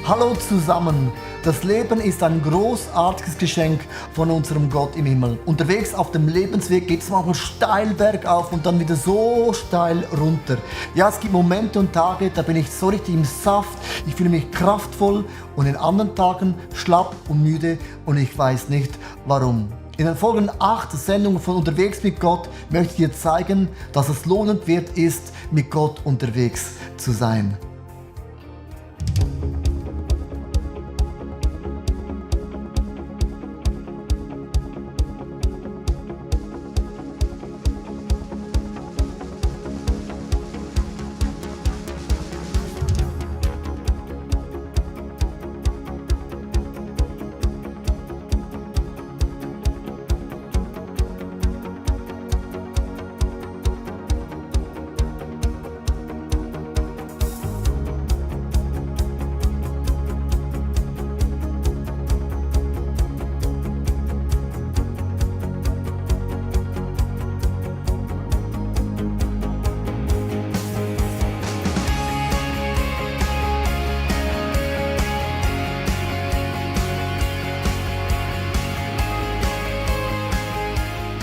Hallo zusammen! Das Leben ist ein großartiges Geschenk von unserem Gott im Himmel. Unterwegs auf dem Lebensweg geht es manchmal steil bergauf und dann wieder so steil runter. Ja, es gibt Momente und Tage, da bin ich so richtig im Saft, ich fühle mich kraftvoll und in anderen Tagen schlapp und müde und ich weiß nicht warum. In den folgenden 8 Sendungen von Unterwegs mit Gott möchte ich dir zeigen, dass es lohnend wert ist, mit Gott unterwegs zu sein.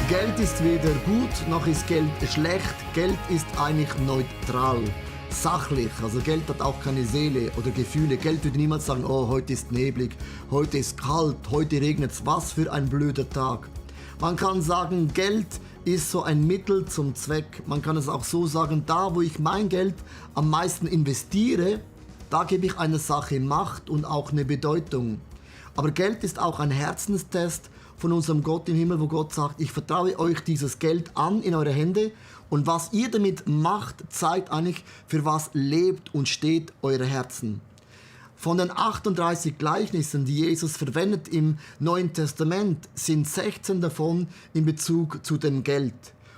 Geld ist weder gut noch ist Geld schlecht. Geld ist eigentlich neutral, sachlich. Also Geld hat auch keine Seele oder Gefühle. Geld würde niemals sagen, oh, heute ist neblig, heute ist kalt, heute regnet es. Was für ein blöder Tag. Man kann sagen, Geld ist so ein Mittel zum Zweck. Man kann es auch so sagen, da wo ich mein Geld am meisten investiere, da gebe ich einer Sache Macht und auch eine Bedeutung. Aber Geld ist auch ein Herzenstest von unserem Gott im Himmel, wo Gott sagt, ich vertraue euch dieses Geld an in eure Hände und was ihr damit macht, zeigt eigentlich, für was lebt und steht euer Herzen. Von den 38 Gleichnissen, die Jesus verwendet im Neuen Testament, sind 16 davon in Bezug zu dem Geld.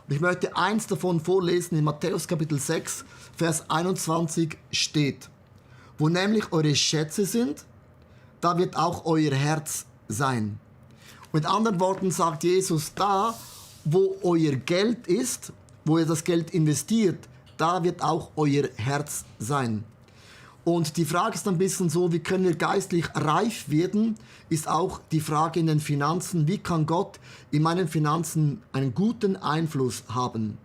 Und ich möchte eins davon vorlesen, in Matthäus Kapitel 6, Vers 21 steht, wo nämlich eure Schätze sind, da wird auch euer Herz sein. Mit anderen Worten sagt Jesus, da wo euer Geld ist, wo ihr das Geld investiert, da wird auch euer Herz sein. Und die Frage ist ein bisschen so, wie können wir geistlich reif werden, ist auch die Frage in den Finanzen, wie kann Gott in meinen Finanzen einen guten Einfluss haben.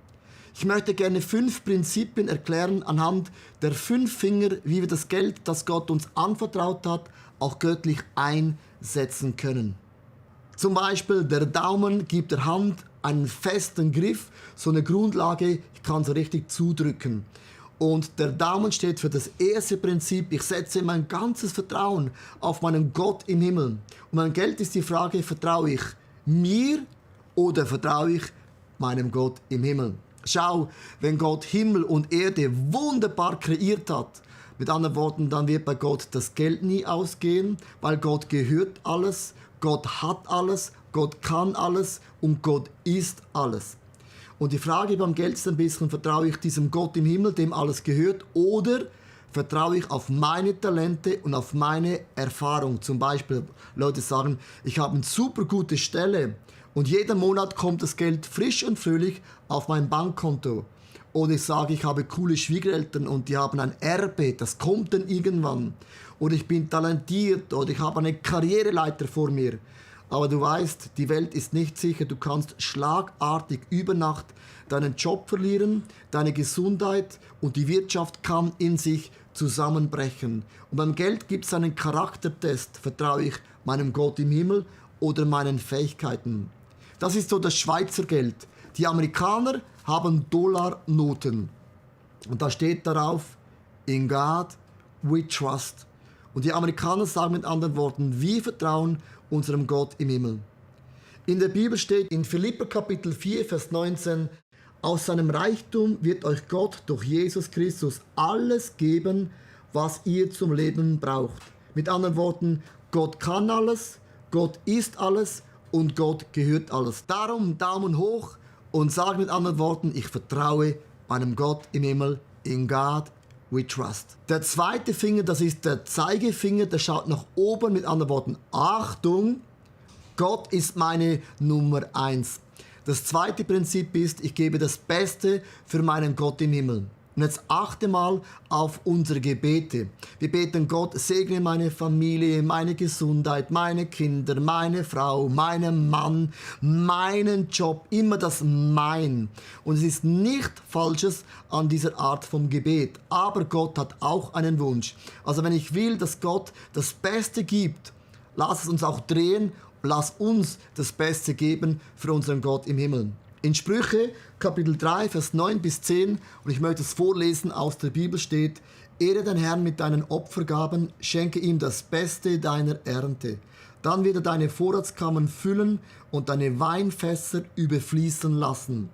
Ich möchte gerne 5 Prinzipien erklären anhand der 5 Finger, wie wir das Geld, das Gott uns anvertraut hat, auch göttlich einsetzen können. Zum Beispiel der Daumen gibt der Hand einen festen Griff, so eine Grundlage, ich kann so richtig zudrücken. Und der Daumen steht für das erste Prinzip, ich setze mein ganzes Vertrauen auf meinen Gott im Himmel. Und mein Geld ist die Frage, vertraue ich mir oder vertraue ich meinem Gott im Himmel? Schau, wenn Gott Himmel und Erde wunderbar kreiert hat, mit anderen Worten, dann wird bei Gott das Geld nie ausgehen, weil Gott gehört alles, Gott hat alles, Gott kann alles und Gott ist alles. Und die Frage beim Geld ist ein bisschen, vertraue ich diesem Gott im Himmel, dem alles gehört, oder vertraue ich auf meine Talente und auf meine Erfahrung? Zum Beispiel, Leute sagen, ich habe eine super gute Stelle und jeden Monat kommt das Geld frisch und fröhlich auf mein Bankkonto. Oder ich sage, ich habe coole Schwiegereltern und die haben ein Erbe, das kommt dann irgendwann. Oder ich bin talentiert oder ich habe eine Karriereleiter vor mir. Aber du weißt, die Welt ist nicht sicher. Du kannst schlagartig über Nacht deinen Job verlieren, deine Gesundheit und die Wirtschaft kann in sich zusammenbrechen. Und beim Geld gibt es einen Charaktertest. Vertraue ich meinem Gott im Himmel oder meinen Fähigkeiten? Das ist so das Schweizer Geld. Die Amerikaner haben Dollarnoten. Und da steht darauf, in God we trust. Und die Amerikaner sagen mit anderen Worten, wir vertrauen unserem Gott im Himmel. In der Bibel steht in Philipper Kapitel 4, Vers 19, aus seinem Reichtum wird euch Gott durch Jesus Christus alles geben, was ihr zum Leben braucht. Mit anderen Worten, Gott kann alles, Gott ist alles und Gott gehört alles. Darum Daumen hoch und sag mit anderen Worten, ich vertraue meinem Gott im Himmel, in God we trust. Der zweite Finger, das ist der Zeigefinger, der schaut nach oben, mit anderen Worten, Achtung, Gott ist meine Nummer 1. Das zweite Prinzip ist, ich gebe das Beste für meinen Gott im Himmel. Und jetzt achte mal auf unsere Gebete. Wir beten: Gott, segne meine Familie, meine Gesundheit, meine Kinder, meine Frau, meinen Mann, meinen Job. Immer das Mein. Und es ist nichts Falsches an dieser Art vom Gebet. Aber Gott hat auch einen Wunsch. Also wenn ich will, dass Gott das Beste gibt, lass es uns auch drehen. Lass uns das Beste geben für unseren Gott im Himmel. In Sprüche, Kapitel 3, Vers 9 bis 10, und ich möchte es vorlesen, aus der Bibel steht: Ehre den Herrn mit deinen Opfergaben, schenke ihm das Beste deiner Ernte. Dann wird er deine Vorratskammern füllen und deine Weinfässer überfließen lassen.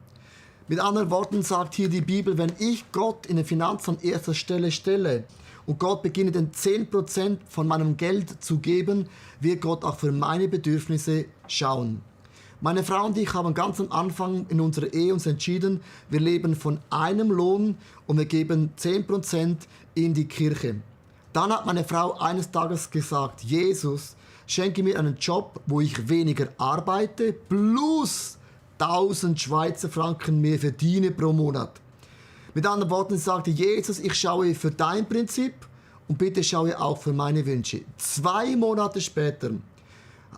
Mit anderen Worten sagt hier die Bibel, wenn ich Gott in den Finanzen an erster Stelle stelle und Gott beginne, den 10% von meinem Geld zu geben, wird Gott auch für meine Bedürfnisse schauen. Meine Frau und ich haben ganz am Anfang in unserer Ehe uns entschieden, wir leben von einem Lohn und wir geben 10% in die Kirche. Dann hat meine Frau eines Tages gesagt: Jesus, schenke mir einen Job, wo ich weniger arbeite, plus 1000 Schweizer Franken mehr verdiene pro Monat. Mit anderen Worten sagte Jesus: Ich schaue für dein Prinzip und bitte schaue auch für meine Wünsche. 2 Monate später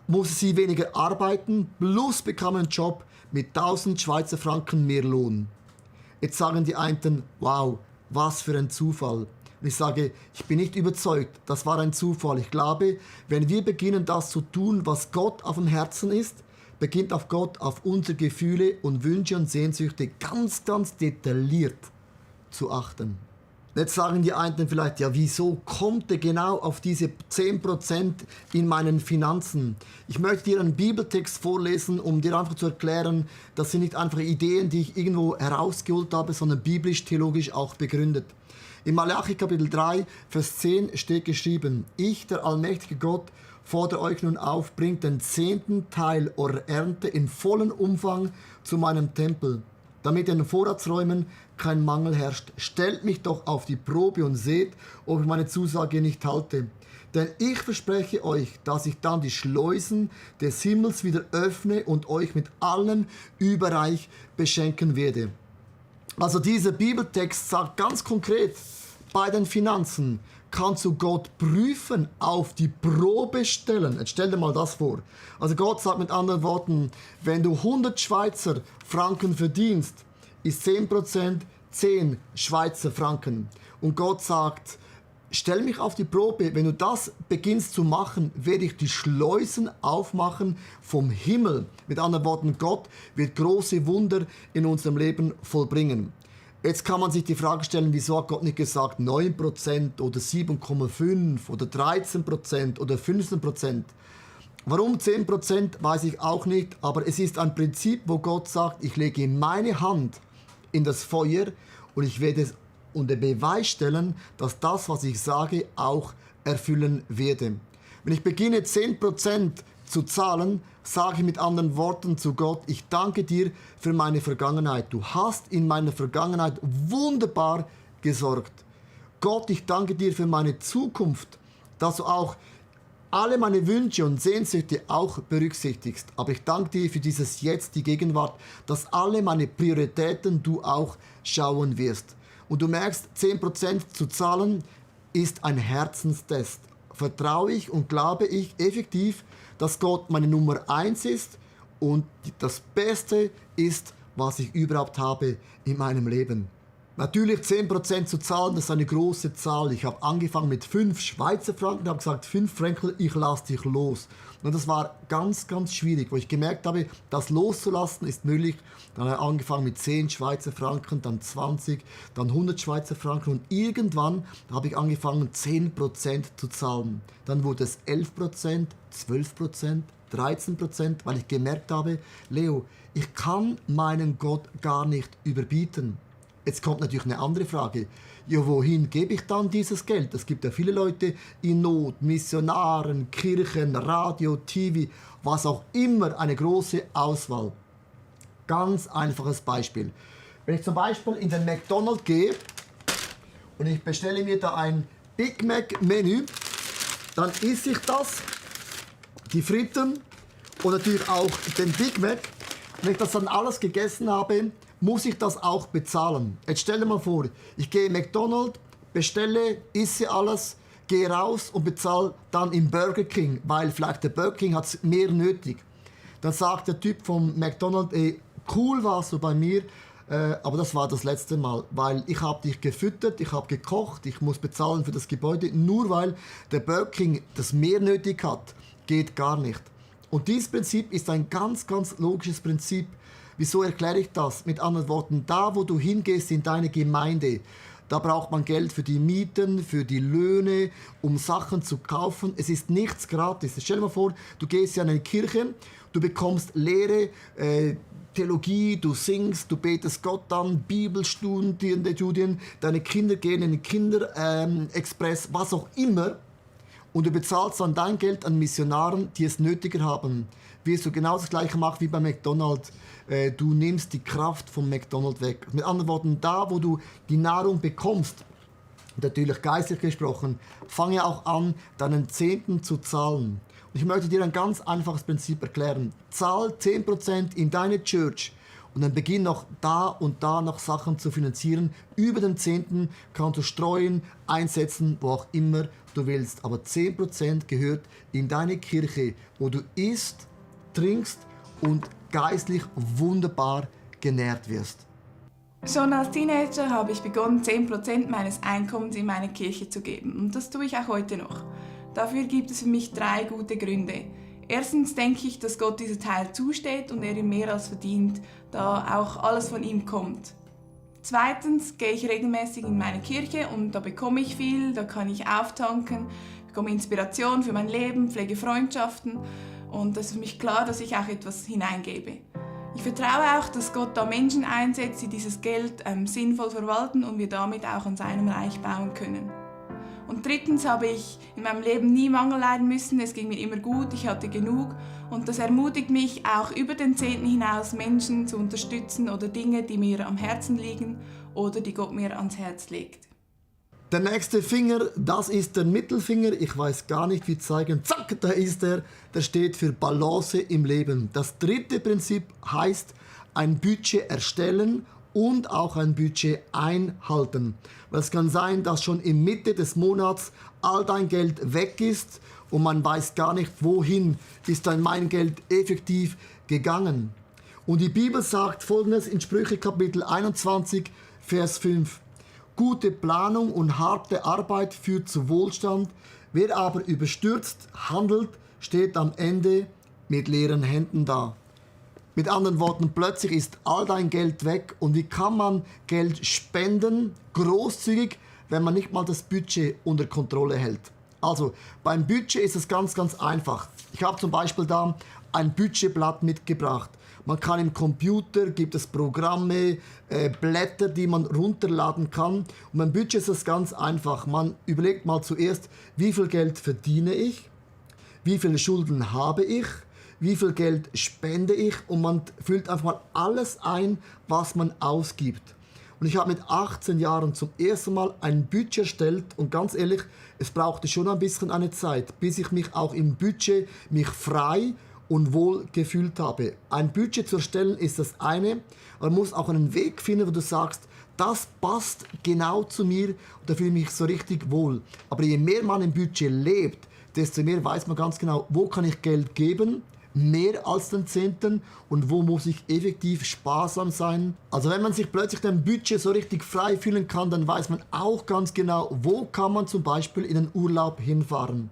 musste sie weniger arbeiten, plus bekam einen Job mit 1000 Schweizer Franken mehr Lohn. Jetzt sagen die einen: Wow, was für ein Zufall. Und ich sage, ich bin nicht überzeugt, das war ein Zufall. Ich glaube, wenn wir beginnen, das zu tun, was Gott auf dem Herzen ist, beginnt auf Gott, auf unsere Gefühle und Wünsche und Sehnsüchte ganz, ganz detailliert zu achten. Jetzt sagen die einen vielleicht: Ja, wieso kommt er genau auf diese 10% in meinen Finanzen? Ich möchte dir einen Bibeltext vorlesen, um dir einfach zu erklären, das sind nicht einfach Ideen, die ich irgendwo herausgeholt habe, sondern biblisch-theologisch auch begründet. In Malachi Kapitel 3, Vers 10 steht geschrieben: Ich, der allmächtige Gott, fordere euch nun auf, bringt den 10. Teil eurer Ernte in vollem Umfang zu meinem Tempel, damit in den Vorratsräumen kein Mangel herrscht. Stellt mich doch auf die Probe und seht, ob ich meine Zusage nicht halte. Denn ich verspreche euch, dass ich dann die Schleusen des Himmels wieder öffne und euch mit allem überreich beschenken werde. Also dieser Bibeltext sagt ganz konkret, bei den Finanzen kannst du Gott prüfen, auf die Probe stellen. Jetzt stell dir mal das vor. Also Gott sagt mit anderen Worten, wenn du 100 Schweizer Franken verdienst, ist 10% 10 Schweizer Franken. Und Gott sagt: Stell mich auf die Probe, wenn du das beginnst zu machen, werde ich die Schleusen aufmachen vom Himmel. Mit anderen Worten, Gott wird große Wunder in unserem Leben vollbringen. Jetzt kann man sich die Frage stellen, wieso hat Gott nicht gesagt 9% oder 7,5% oder 13% oder 15%? Warum 10% weiß ich auch nicht, aber es ist ein Prinzip, wo Gott sagt, ich lege meine Hand in das Feuer und ich werde es unter Beweis stellen, dass das, was ich sage, auch erfüllen werde. Wenn ich beginne 10% zu zahlen, sage ich mit anderen Worten zu Gott: Ich danke dir für meine Vergangenheit. Du hast in meiner Vergangenheit wunderbar gesorgt. Gott, ich danke dir für meine Zukunft, dass du auch alle meine Wünsche und Sehnsüchte auch berücksichtigst. Aber ich danke dir für dieses Jetzt, die Gegenwart, dass alle meine Prioritäten du auch schauen wirst. Und du merkst, 10% zu zahlen ist ein Herzenstest. Vertraue ich und glaube ich effektiv, dass Gott meine Nummer 1 ist und das Beste ist, was ich überhaupt habe in meinem Leben. Natürlich 10% zu zahlen, das ist eine große Zahl. Ich habe angefangen mit 5 Schweizer Franken, habe gesagt, 5 Franken, ich lasse dich los. Und das war ganz, ganz schwierig, wo ich gemerkt habe, das loszulassen ist möglich. Dann habe ich angefangen mit 10 Schweizer Franken, dann 20, dann 100 Schweizer Franken und irgendwann habe ich angefangen 10% zu zahlen. Dann wurde es 11%, 12%, 13%, weil ich gemerkt habe, Leo, ich kann meinen Gott gar nicht überbieten. Jetzt kommt natürlich eine andere Frage. Ja, wohin gebe ich dann dieses Geld? Es gibt ja viele Leute in Not, Missionaren, Kirchen, Radio, TV, was auch immer, eine große Auswahl. Ganz einfaches Beispiel. Wenn ich zum Beispiel in den McDonald's gehe und ich bestelle mir da ein Big Mac Menü, dann esse ich das, die Fritten und natürlich auch den Big Mac. wenn ich das dann alles gegessen habe, muss ich das auch bezahlen. Jetzt stell dir mal vor, ich gehe in McDonald's, bestelle, esse alles, gehe raus und bezahle dann im Burger King, weil vielleicht der Burger King hat mehr nötig. Dann sagt der Typ vom McDonald's, ey, cool warst du bei mir, aber das war das letzte Mal, weil ich habe dich gefüttert, ich habe gekocht, ich muss bezahlen für das Gebäude, nur weil der Burger King das mehr nötig hat, geht gar nicht. Und dieses Prinzip ist ein ganz, ganz logisches Prinzip. Wieso erkläre ich das? Mit anderen Worten, da wo du hingehst in deine Gemeinde, da braucht man Geld für die Mieten, für die Löhne, um Sachen zu kaufen. Es ist nichts gratis. Stell dir mal vor, du gehst in eine Kirche, du bekommst Lehre, Theologie, du singst, du betest Gott an, Bibelstudien, deine Kinder gehen in den Kinderexpress, was auch immer. Und du bezahlst dann dein Geld an Missionaren, die es nötiger haben. Wirst du genau das Gleiche machen wie bei McDonald's. Du nimmst die Kraft vom McDonald's weg. Mit anderen Worten, da wo du die Nahrung bekommst, natürlich geistlich gesprochen, fange auch an, deinen Zehnten zu zahlen. Und ich möchte dir ein ganz einfaches Prinzip erklären. Zahl 10% in deine Church und dann beginn noch da und da noch Sachen zu finanzieren. Über den Zehnten kannst du streuen, einsetzen, wo auch immer du willst. Aber 10% gehört in deine Kirche, wo du isst, trinkst und geistlich wunderbar genährt wirst. Schon als Teenager habe ich begonnen, 10% meines Einkommens in meine Kirche zu geben. Und das tue ich auch heute noch. Dafür gibt es für mich 3 gute Gründe. Erstens denke ich, dass Gott dieser Teil zusteht und er ihm mehr als verdient, da auch alles von ihm kommt. Zweitens gehe ich regelmäßig in meine Kirche und da bekomme ich viel, da kann ich auftanken, bekomme Inspiration für mein Leben, pflege Freundschaften und es ist für mich klar, dass ich auch etwas hineingebe. Ich vertraue auch, dass Gott da Menschen einsetzt, die dieses Geld sinnvoll verwalten und wir damit auch an seinem Reich bauen können. Und drittens habe ich in meinem Leben nie Mangel leiden müssen, es ging mir immer gut, ich hatte genug und das ermutigt mich auch über den Zehnten hinaus Menschen zu unterstützen oder Dinge, die mir am Herzen liegen oder die Gott mir ans Herz legt. Der nächste Finger, das ist der Mittelfinger. Ich weiß gar nicht, wie zeigen. Zack, da ist er. Der steht für Balance im Leben. Das dritte Prinzip heißt, ein Budget erstellen und auch ein Budget einhalten. Weil es kann sein, dass schon in Mitte des Monats all dein Geld weg ist und man weiß gar nicht, wohin ist dann mein Geld effektiv gegangen. Und die Bibel sagt Folgendes in Sprüche Kapitel 21, Vers 5. Gute Planung und harte Arbeit führt zu Wohlstand. Wer aber überstürzt handelt, steht am Ende mit leeren Händen da. Mit anderen Worten, plötzlich ist all dein Geld weg. Und wie kann man Geld spenden, großzügig, wenn man nicht mal das Budget unter Kontrolle hält? Also, beim Budget ist es ganz, ganz einfach. Ich habe zum Beispiel da ein Budgetblatt mitgebracht. Man kann im Computer, gibt es Programme, Blätter, die man runterladen kann. Und beim Budget ist es ganz einfach. Man überlegt mal zuerst, wie viel Geld verdiene ich, wie viele Schulden habe ich, wie viel Geld spende ich und man füllt einfach mal alles ein, was man ausgibt. Und ich habe mit 18 Jahren zum ersten Mal ein Budget erstellt und ganz ehrlich, es brauchte schon ein bisschen eine Zeit, bis ich mich auch im Budget frei und wohl gefühlt habe. Ein Budget zu erstellen ist das eine, aber man muss auch einen Weg finden, wo du sagst, das passt genau zu mir und da fühle ich mich so richtig wohl. Aber je mehr man im Budget lebt, desto mehr weiß man ganz genau, wo kann ich Geld geben, mehr als den Zehnten und wo muss ich effektiv sparsam sein. Also wenn man sich plötzlich dem Budget so richtig frei fühlen kann, dann weiß man auch ganz genau, wo kann man zum Beispiel in den Urlaub hinfahren.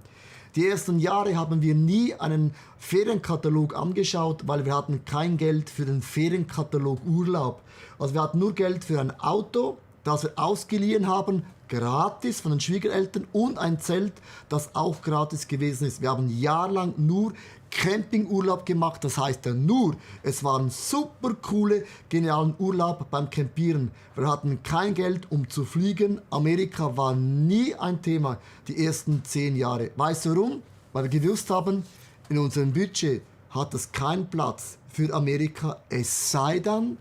Die ersten Jahre haben wir nie einen Ferienkatalog angeschaut, weil wir hatten kein Geld für den Ferienkatalog Urlaub. Also wir hatten nur Geld für ein Auto, das wir ausgeliehen haben, gratis von den Schwiegereltern und ein Zelt, das auch gratis gewesen ist. Wir haben jahrelang nur Campingurlaub gemacht, das heißt ja nur, es war ein super coole, genialen Urlaub beim Campieren. Wir hatten kein Geld, um zu fliegen. Amerika war nie ein Thema, die ersten 10 Jahre. Weißt du warum? Weil wir gewusst haben, in unserem Budget hat es keinen Platz für Amerika, es sei denn,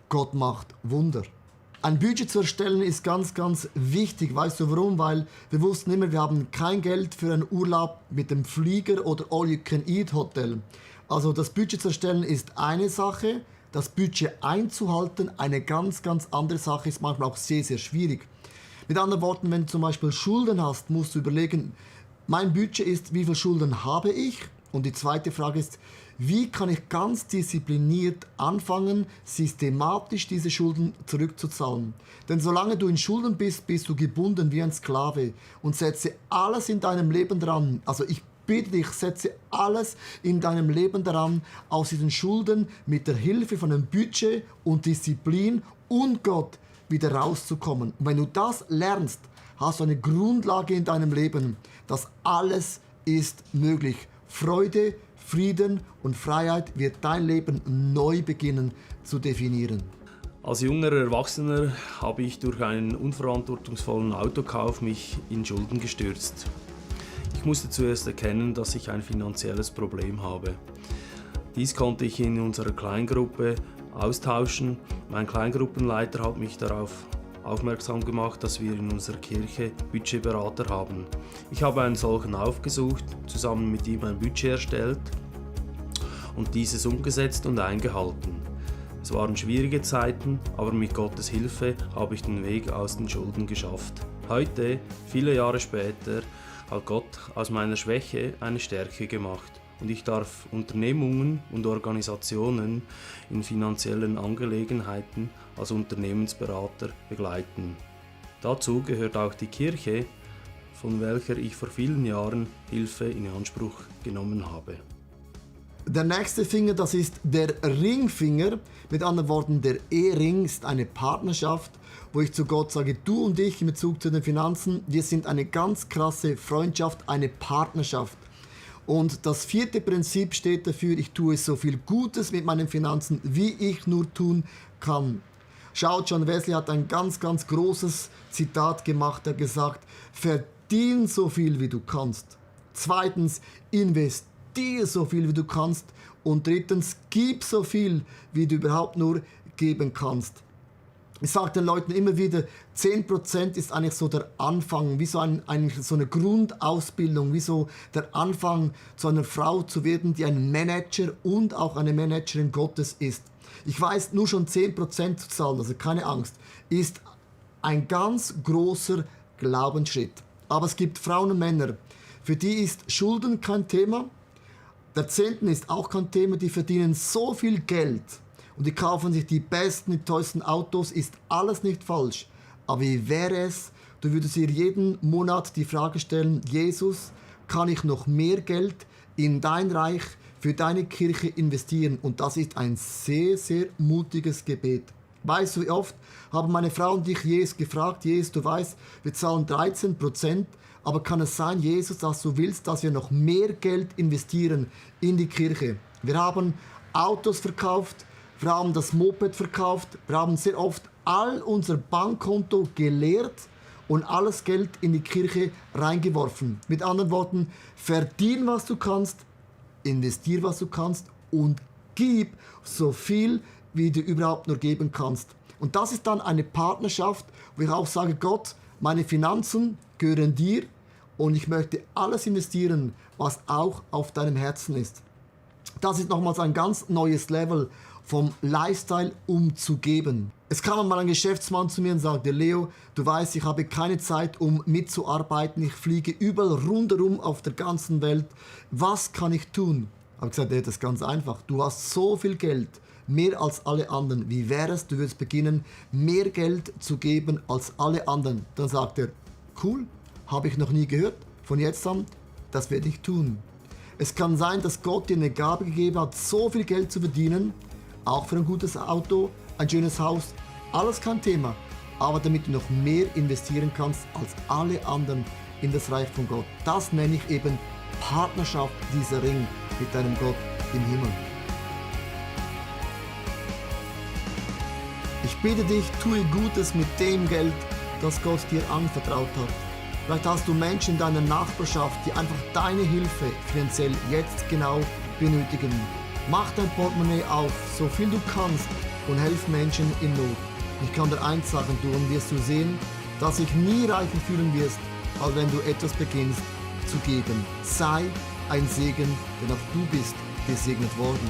Gott macht Wunder. Ein Budget zu erstellen ist ganz, ganz wichtig. Weißt du warum? Weil wir wussten immer, wir haben kein Geld für einen Urlaub mit dem Flieger oder All-You-Can-Eat-Hotel. Also das Budget zu erstellen ist eine Sache, das Budget einzuhalten eine ganz, ganz andere Sache, ist manchmal auch sehr, sehr schwierig. Mit anderen Worten, wenn du zum Beispiel Schulden hast, musst du überlegen, mein Budget ist, wie viele Schulden habe ich? Und die zweite Frage ist, wie kann ich ganz diszipliniert anfangen, systematisch diese Schulden zurückzuzahlen? Denn solange du in Schulden bist, bist du gebunden wie ein Sklave und setze alles in deinem Leben dran. Also ich bitte dich, setze alles in deinem Leben daran, aus diesen Schulden mit der Hilfe von einem Budget und Disziplin und Gott wieder rauszukommen. Und wenn du das lernst, hast du eine Grundlage in deinem Leben, dass alles ist möglich. Freude, Frieden und Freiheit wird dein Leben neu beginnen zu definieren. Als junger Erwachsener habe ich durch einen unverantwortungsvollen Autokauf mich in Schulden gestürzt. Ich musste zuerst erkennen, dass ich ein finanzielles Problem habe. Dies konnte ich in unserer Kleingruppe austauschen. Mein Kleingruppenleiter hat mich darauf aufmerksam gemacht, dass wir in unserer Kirche Budgetberater haben. Ich habe einen solchen aufgesucht, zusammen mit ihm ein Budget erstellt und dieses umgesetzt und eingehalten. Es waren schwierige Zeiten, aber mit Gottes Hilfe habe ich den Weg aus den Schulden geschafft. Heute, viele Jahre später, hat Gott aus meiner Schwäche eine Stärke gemacht und ich darf Unternehmungen und Organisationen in finanziellen Angelegenheiten als Unternehmensberater begleiten. Dazu gehört auch die Kirche, von welcher ich vor vielen Jahren Hilfe in Anspruch genommen habe. Der nächste Finger, das ist der Ringfinger. Mit anderen Worten, der Ehering ist eine Partnerschaft, wo ich zu Gott sage, du und ich in Bezug zu den Finanzen, wir sind eine ganz krasse Freundschaft, eine Partnerschaft. Und das vierte Prinzip steht dafür, ich tue so viel Gutes mit meinen Finanzen, wie ich nur tun kann. Schaut, John Wesley hat ein ganz, ganz großes Zitat gemacht, er hat gesagt, verdien so viel, wie du kannst. Zweitens, investiere so viel, wie du kannst. Und drittens, gib so viel, wie du überhaupt nur geben kannst. Ich sage den Leuten immer wieder, 10% ist eigentlich so der Anfang, wie so eine Grundausbildung, wie so der Anfang zu einer Frau zu werden, die ein Manager und auch eine Managerin Gottes ist. Ich weiß, nur schon 10% zu zahlen, also keine Angst, ist ein ganz großer Glaubensschritt. Aber es gibt Frauen und Männer, für die ist Schulden kein Thema, der Zehnten ist auch kein Thema, die verdienen so viel Geld und die kaufen sich die besten, die teuersten Autos, ist alles nicht falsch. Aber wie wäre es, du würdest dir jeden Monat die Frage stellen, Jesus, kann ich noch mehr Geld in dein Reich für deine Kirche investieren? Und das ist ein sehr, sehr mutiges Gebet. Weißt du, wie oft haben meine Frau und ich Jesus gefragt, Jesus, du weißt, wir zahlen 13%, aber kann es sein, Jesus, dass du willst, dass wir noch mehr Geld investieren in die Kirche? Wir haben Autos verkauft, wir haben das Moped verkauft, wir haben sehr oft all unser Bankkonto geleert und alles Geld in die Kirche reingeworfen. Mit anderen Worten, verdien, was du kannst, investier, was du kannst und gib so viel, wie du überhaupt nur geben kannst. Und das ist dann eine Partnerschaft, wo ich auch sage, Gott, meine Finanzen gehören dir und ich möchte alles investieren, was auch auf deinem Herzen ist. Das ist nochmals ein ganz neues Level vom Lifestyle umzugeben. Es kam einmal ein Geschäftsmann zu mir und sagte, Leo, du weißt, ich habe keine Zeit, um mitzuarbeiten. Ich fliege überall rundherum auf der ganzen Welt. Was kann ich tun? Ich habe gesagt, das ist ganz einfach. Du hast so viel Geld, mehr als alle anderen. Wie wäre es, du würdest beginnen, mehr Geld zu geben als alle anderen? Dann sagt er, cool, habe ich noch nie gehört. Von jetzt an, das werde ich tun. Es kann sein, dass Gott dir eine Gabe gegeben hat, so viel Geld zu verdienen, auch für ein gutes Auto, ein schönes Haus, alles kein Thema, aber damit du noch mehr investieren kannst als alle anderen in das Reich von Gott. Das nenne ich eben Partnerschaft, dieser Ring mit deinem Gott im Himmel. Ich bitte dich, tue Gutes mit dem Geld, das Gott dir anvertraut hat. Vielleicht hast du Menschen in deiner Nachbarschaft, die einfach deine Hilfe finanziell jetzt genau benötigen. Mach dein Portemonnaie auf, so viel du kannst und helf Menschen in Not. Ich kann dir eins sagen, du wirst du sehen, dass dich nie reicher fühlen wirst, als wenn du etwas beginnst zu geben. Sei ein Segen, denn auch du bist gesegnet worden.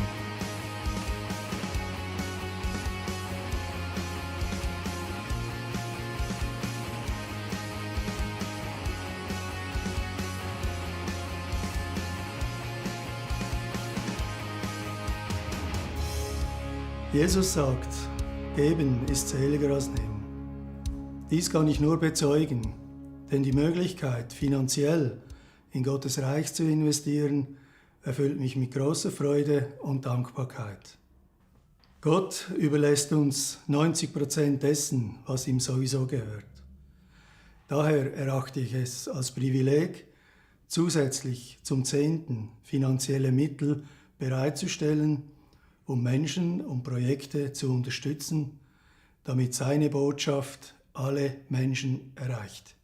Jesus sagt, geben ist seliger als nehmen. Dies kann ich nur bezeugen, denn die Möglichkeit, finanziell in Gottes Reich zu investieren, erfüllt mich mit großer Freude und Dankbarkeit. Gott überlässt uns 90% dessen, was ihm sowieso gehört. Daher erachte ich es als Privileg, zusätzlich zum 10. finanzielle Mittel bereitzustellen, um Menschen und Projekte zu unterstützen, damit seine Botschaft alle Menschen erreicht.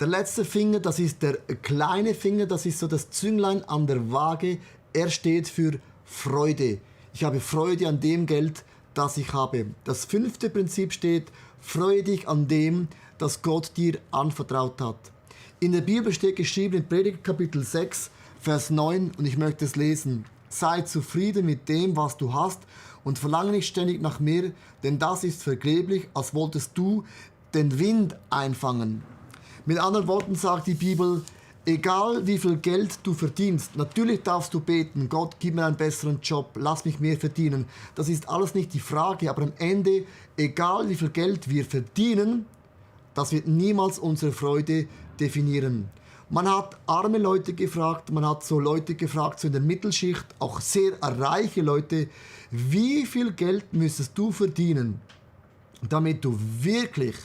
Der letzte Finger, das ist der kleine Finger, das ist so das Zünglein an der Waage. Er steht für Freude. Ich habe Freude an dem Geld, das ich habe. Das 5. Prinzip steht, freue dich an dem, das Gott dir anvertraut hat. In der Bibel steht geschrieben in Prediger Kapitel 6, Vers 9, und ich möchte es lesen. Sei zufrieden mit dem, was du hast, und verlange nicht ständig nach mehr, denn das ist vergeblich, als wolltest du den Wind einfangen. Mit anderen Worten sagt die Bibel, egal wie viel Geld du verdienst, natürlich darfst du beten, Gott, gib mir einen besseren Job, lass mich mehr verdienen. Das ist alles nicht die Frage, aber am Ende, egal wie viel Geld wir verdienen, das wird niemals unsere Freude definieren. Man hat arme Leute gefragt, man hat so Leute gefragt, so in der Mittelschicht, auch sehr reiche Leute, wie viel Geld müsstest du verdienen, damit du wirklich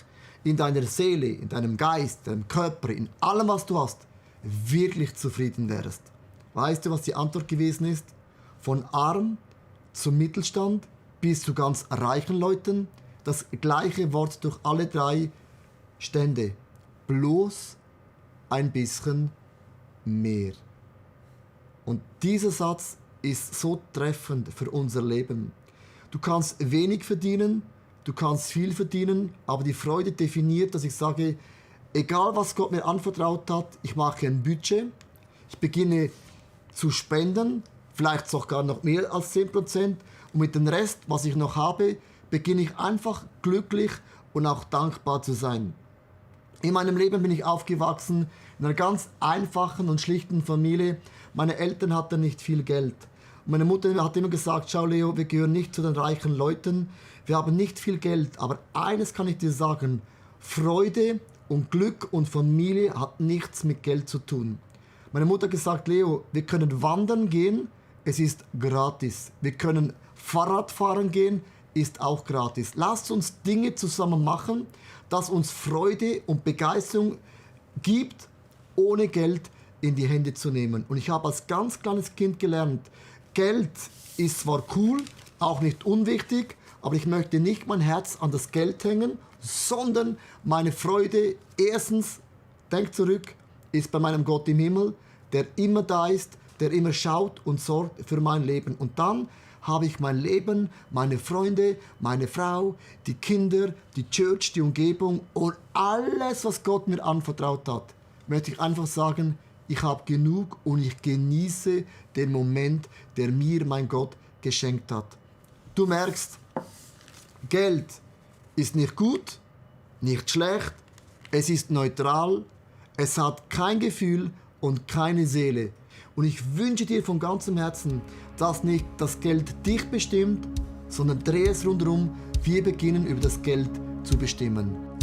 in deiner Seele, in deinem Geist, deinem Körper, in allem, was du hast, wirklich zufrieden wärst. Weißt du, was die Antwort gewesen ist? Von arm zum Mittelstand bis zu ganz reichen Leuten, das gleiche Wort durch alle 3 Stände. Bloß ein bisschen mehr. Und dieser Satz ist so treffend für unser Leben. Du kannst wenig verdienen, du kannst viel verdienen, aber die Freude definiert, dass ich sage, egal was Gott mir anvertraut hat, ich mache ein Budget, ich beginne zu spenden, vielleicht sogar noch mehr als 10%, und mit dem Rest, was ich noch habe, beginne ich einfach glücklich und auch dankbar zu sein. In meinem Leben bin ich aufgewachsen in einer ganz einfachen und schlichten Familie. Meine Eltern hatten nicht viel Geld. Meine Mutter hat immer gesagt, schau Leo, wir gehören nicht zu den reichen Leuten, wir haben nicht viel Geld, aber eines kann ich dir sagen, Freude und Glück und Familie hat nichts mit Geld zu tun. Meine Mutter hat gesagt, Leo, wir können wandern gehen, es ist gratis. Wir können Fahrrad fahren gehen, ist auch gratis. Lasst uns Dinge zusammen machen, das uns Freude und Begeisterung gibt, ohne Geld in die Hände zu nehmen. Und ich habe als ganz kleines Kind gelernt, Geld ist zwar cool, auch nicht unwichtig, aber ich möchte nicht mein Herz an das Geld hängen, sondern meine Freude, erstens, denk zurück, ist bei meinem Gott im Himmel, der immer da ist, der immer schaut und sorgt für mein Leben. Und dann habe ich mein Leben, meine Freunde, meine Frau, die Kinder, die Church, die Umgebung und alles, was Gott mir anvertraut hat, möchte ich einfach sagen, ich habe genug und ich genieße den Moment, der mir mein Gott geschenkt hat. Du merkst, Geld ist nicht gut, nicht schlecht, es ist neutral, es hat kein Gefühl und keine Seele. Und ich wünsche dir von ganzem Herzen, dass nicht das Geld dich bestimmt, sondern dreh es rundherum, wir beginnen über das Geld zu bestimmen.